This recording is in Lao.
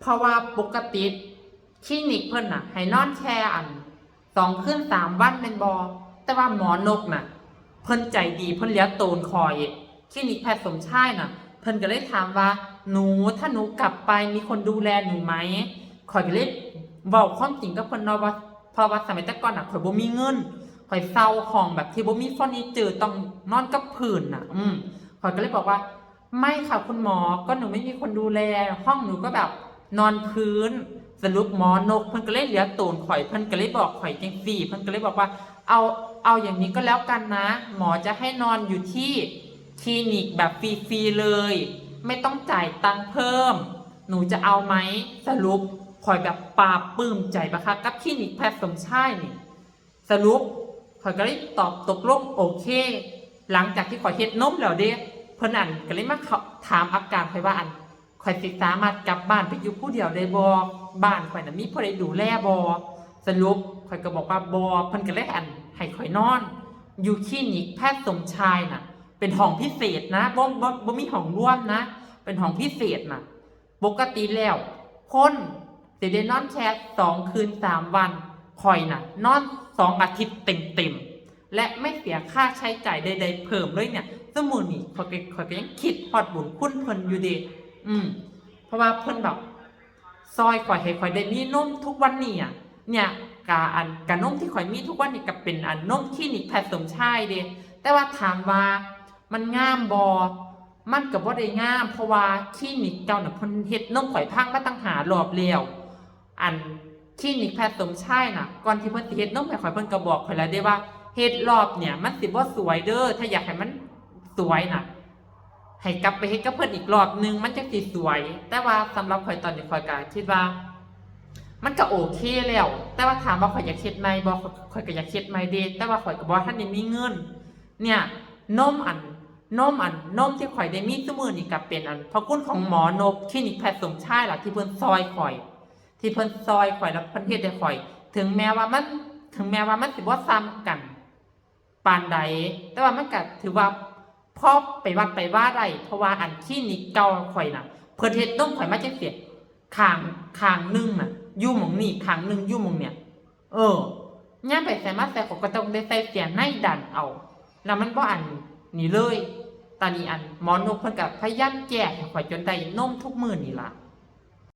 ເພາະວ່າປົກກະຕິຄລີນິກເພິ່ນນະໃຫ້ນອນແຄ່ອັນ ສອງຄືນສາມວັນແມ່ນບໍ່? ແຕ່ວ່າໝໍນົກນະ ເພິ່ນໃຈດີ ເພິ່ນຫຼຽວໂຕນຂ້ອຍ. ຄລີນິກແພດສົມຊາຍນະ ເພິ່ນກໍເລີຍຖາມວ່າ ໜູ ຖ້າໜູກັບໄປມີຄົນດູແລໜູໄໝ? ຂ້ອຍກໍເລີຍເວົ້າຄວາມຈິງກັບເພິ່ນເນາະວ່າ ເພາະວ່າສະໄໝແຕ່ກ່ອນນະ ຂ້ອຍບໍ່ມີເງິນ ຂ້ອຍເຊົ່າຫ້ອງແບບທີ່ບໍ່ມີເຟີນີເຈີ ຕ້ອງນອນກັບພື້ນນະ. ອືມ ຂ້ອຍກໍເລີຍບອກວ່າ ໄມ່ຄ່ະຄຸນໝໍ ກໍໜູໄມ່ມີຄົນດູແລ ຫ້ອງໜູກໍແບບນອນພື້ນ. ສະຫຼຸບໝໍນົກເພິ່ນກໍເລີຍເຫຼືອໂຕນຂ້ອຍ ເພິ່ນກໍເລີຍບອກຂ້ອຍຈັ່ງຊີ້ ເພິ່ນກໍເລີຍບອກວ່າ ເອົາ ເອົາຢ່າງນີ້ກໍແລ້ວກັນນະ ໝໍຈະໃຫ້ນອນຢູ່ທີ່ຄລີນິກແບບຟຣີໆເລີຍ ໄມ່ຕ້ອງຈ່າຍຕັງເພີ່ມ ໜູຈະເອົາໄໝ? ສະຫຼຸບຂ້ອຍແບບປາບປຶ້ມໃຈບັກຄັກກັບຄລີນິກແພດສົມຊາຍນີ້. ສະຫຼຸບຂ້ອຍກໍເລີຍຕອບຕົກລົງ ໂອເຄ. ຫຼັງຈາກທີ່ຂ້ອຍເຮັດນົມແລ້ວເດ້ ເພິ່ນອັນກໍເລີຍມາເຂົ້າ ຖາມອາການຂ້ອຍວ່າ ອັນ ຂ້ອຍຊິສາມາດກັບບ້ານໄປຢູ່ຜູ້ດຽວໄດ້ບໍ່? ບ້ານຂ້ອຍນະມີຜູ້ໃດດູແລບໍ່? ສະຫຼຸບຂ້ອຍກໍບອກວ່າບໍ່. ເພິ່ນກໍເລີຍ ອັນ ໃຫ້ຂ້ອຍນອນຢູ່ຄລີນິກແພດສົມຊາຍນະ ເປັນຫ້ອງພິເສດນະ ບໍ່ ບໍ່ ບໍ່ມີຫ້ອງລວມນະ ເປັນຫ້ອງພິເສດນະ. ປົກກະຕິແລ້ວຄົນຊິໄດ້ນອນແຄ່ສອງຄືນສາມວັນ ຂ້ອຍນະນອນສອງອາທິດເຕັມໆ ແລະ ໄມ່ເສຍຄ່າໃຊ້ຈ່າຍໃດໆເພີ່ມເລີຍເນຍ. ຊຸມື້ນີ້ຂ້ອຍກໍ ຂ້ອຍກໍຍັງຄິດຮອດບຸນຄຸນເພິ່ນຢູ່ເດ. ອືມ ເພາະວ່າເພິ່ນແບບຊ່ອຍຂ້ອຍໃຫ້ຂ້ອຍໄດ້ມີນົມທຸກວັນນີ້ອະ ເນຍ. ກະ ອັນ ກະນົມທີ່ຂ້ອຍມີທຸກວັນນີ້ກໍເປັນ ອັນ ນົມຄລີນິກແພດສົມຊາຍເດ. ແຕ່ວ່າຖາມວ່າມັນງາມບໍ່? ມັນກໍບໍ່ໄດ້ງາມ ເພາະວ່າຄລີນິກເກົ່ານະ ເພິ່ນເຮັດນົມຂ້ອຍພັງມາຕັ້ງຫ້າລອບແລ້ວ. ອັນ ຄລີນິກແພດສົມຊາຍນະ ກ່ອນທີ່ເພິ່ນຊິເຮັດນົມໃຫ້ຂ້ອຍ ເພິ່ນກໍບອກຂ້ອຍແລ້ວເດ້ວ່າ ເຮັດລອບເນີ້ຍມັນຊິບໍ່ສວຍເດີ ຖ້າຢາກໃຫ້ມັນສວຍນະ ໃຫ້ກັບໄປເຮັດກັບເພິ່ນອີກລອບໜຶ່ງ ມັນຈັ່ງຊິສວຍ. ແຕ່ວ່າສຳລັບຂ້ອຍຕອນນີ້ ຂ້ອຍກໍຄິດວ່າມັນກໍໂອເຄແລ້ວ. ແຕ່ວ່າຖາມວ່າຂ້ອຍຢາກເຮັດໃໝ່ບໍ່? ຂ້ອຍ ຂ້ອຍກໍຢາກເຮັດໃໝ່ເດ ແຕ່ວ່າຂ້ອຍກໍບໍ່ທັນໄດ້ມີເງິນ. ເນຍ ນົມອັນ ນົມອັນ ນົມທີ່ຂ້ອຍໄດ້ມີຊຸມື້ນີ້ກໍເປັນອັນພະຄຸນຂອງໝໍນົກ ຄລີນິກແພດສົມຊາຍລະ ທີ່ເພິ່ນຊ່ອຍຂ້ອຍ ທີ່ເພິ່ນຊ່ອຍຂ້ອຍ ແລ້ວເພິ່ນເຮັດໃຫ້ຂ້ອຍ ເຖິງແມ້ວ່າມັນ ເຖິງແມ້ວ່າມັນຊິບໍ່ສ່ຳກັນປານໃດ ແຕ່ວ່າມັນກໍຖືວ່າພໍໄປວັດໄປວາໄດ້ ເພາະວ່າອັນຄລີນິກເກົ່າຂ້ອຍນະ ເພິ່ນເຮັດນົມຂ້ອຍມາຈັ່ງຊີ້ ຂ້າງ ຂ້າງໜຶ່ງນະຢູ່ໝ່ອງນີ້ ຂ້າງໜຶ່ງຢູ່ໝ່ອງເນີ້ຍ. ເອີ ຍາມໄປໃສມາໃສ ຂ້ອຍກໍຕ້ອງໄດ້ໃສ່ເສື້ອໃນດັນເອົາ ແລ້ວມັນບໍ່ອັນນີ້ເລີຍ. ຕອນນີ້ອັນໝໍນົກເພິ່ນກໍພະຍາຍາມແກ້ໃຫ້ຂ້ອຍຈົນໄດ້ນົມທຸກມື້ນີ້ລະ.